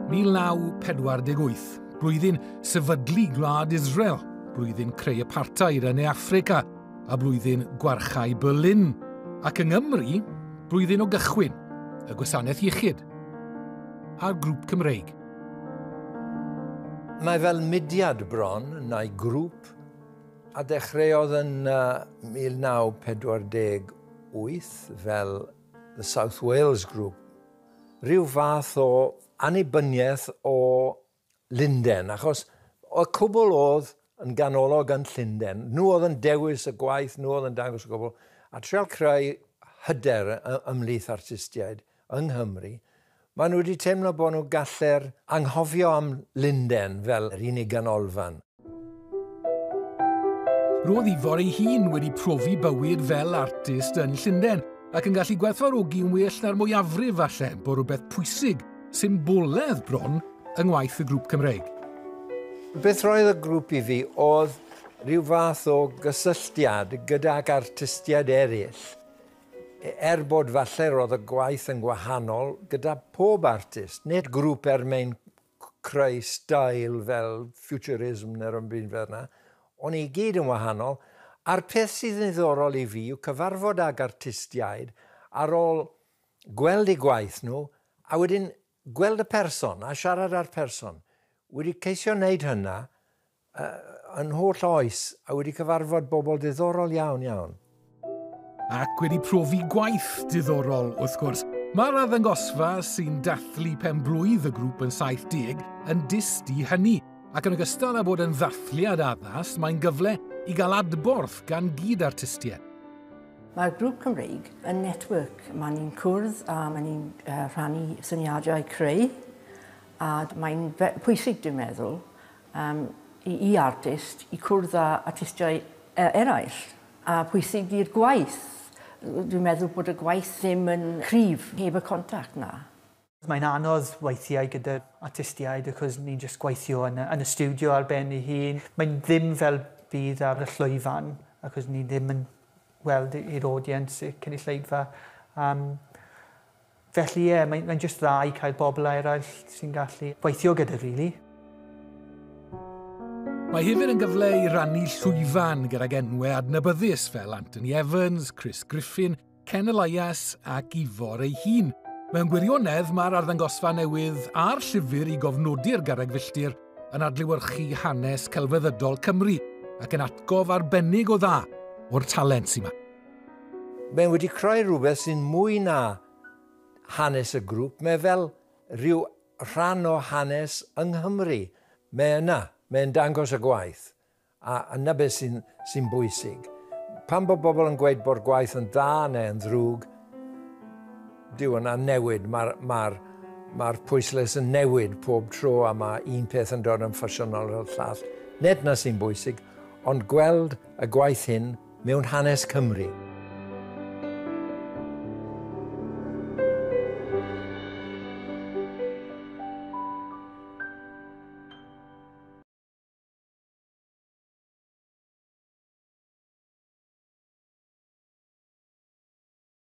1948, blwyddyn sefydlu gwlad Israel, blwyddyn creu apartheid yn Ne Affrica a blwyddyn gwarchau Berlin. Ac yng Nghymru, blwyddyn o gychwyn, y gwasanaeth iechyd a'r grŵp Cymreig. Mae fel mudiad bron, neu grŵp, a dechreuodd yn 1948 fel the South Wales Group. Rhyw fath o annibyniaeth o Lunden, achos y cwbl oedd yn ganolog yn Llundain. Nhw oedd yn dewis y gwaith, nhw oedd yn dangos y cwbl, a trial creu hyder ymhlith artistiaid yng Nghymru. Maen nhw wedi teimlo bod nhw gallu'r anghofio am Lunden fel yr unig ganolfan. Roedd Ifor ei hun wedi profi bywyd fel artist yn Llundain ac yn gallu gwerthfawrogi'n well na'r mwyafrif falle bod rhywbeth pwysig, symboledd bron, yng ngwaith y grŵp Cymreig. Beth roedd y grŵp i fi oedd rhyw fath o gysylltiad gydag artistiaid eraill, er bod falle roedd y gwaith yn gwahanol gyda pob artist, nid grŵp er mwyn creu style fel futurism neu rhywbeth fel yna, ond i gyd yn wahanol. A'r peth sydd yn ddiddorol i fi yw cyfarfod ag artistiaid ar ôl gweld eu gwaith nhw, a wedyn gweld y person a siarad â'r person. Wedi ceisio wneud hynna yn holl oes a wedi cyfarfod bobl diddorol iawn iawn. Ac wedi profi gwaith diddorol, wrth gwrs. Mae'r arddangosfa sy'n dathlu penblwydd y grŵp yn 70 yn dyst i hynny, ac yn ogystal â bod yn ddathliad addas, mae'n gyfle i gael adborth gan gyd-artistiaid. Mae'r grŵp Cymreig yn network. Mae ni'n cwrdd a mae ni'n rhannu syniadau creu, a mae'n pwysig, dwi'n meddwl, i artist i cwrdd â artistiaid eraill, a pwysig i'r gwaith. Dwi'n meddwl bod y gwaith ddim yn cryf heb y contact na. Mae'n anodd weithiau gyda artistiaid achos ni'n just gweithio yn y studio ar ben ei hun. Mae'n ddim fel bydd ar y llwyfan achos ni ddim yn weld i'r audience, y cynulleidfa. Felly ie, mae'n just dda i cael bobl eraill sy'n gallu gweithio gyda, really. Mae hefyd yn gyfle i rannu llwyfan gydag enwau adnabyddus fel Anthony Evans, Chris Griffin, Ken Elias ac Ifor ei hun. Mewn gwirionedd, mae'r arddangosfa newydd a'r llyfr i gofnodi'r garreg filltir yn adlewyrchu hanes celfyddydol Cymru ac yn atgof arbennig o dda o'r talent sy'n yma. Mae'n wedi creu rhywbeth sy'n mwy na hanes y grŵp. Mae fel rhyw rhan o hanes yng Nghymru. Mae yna, mae'n dangos y gwaith, a yna beth sy'n bwysig. Pan bod bobl yn gweud bod gwaith yn dda neu yn ddrwg, dyw yna newid, mae'r pwyslais yn newid pob tro a mae un peth yn dod yn ffasiynol o'r llall. Nid na sy'n bwysig, ond gweld y gwaith hyn mewn hanes Cymru.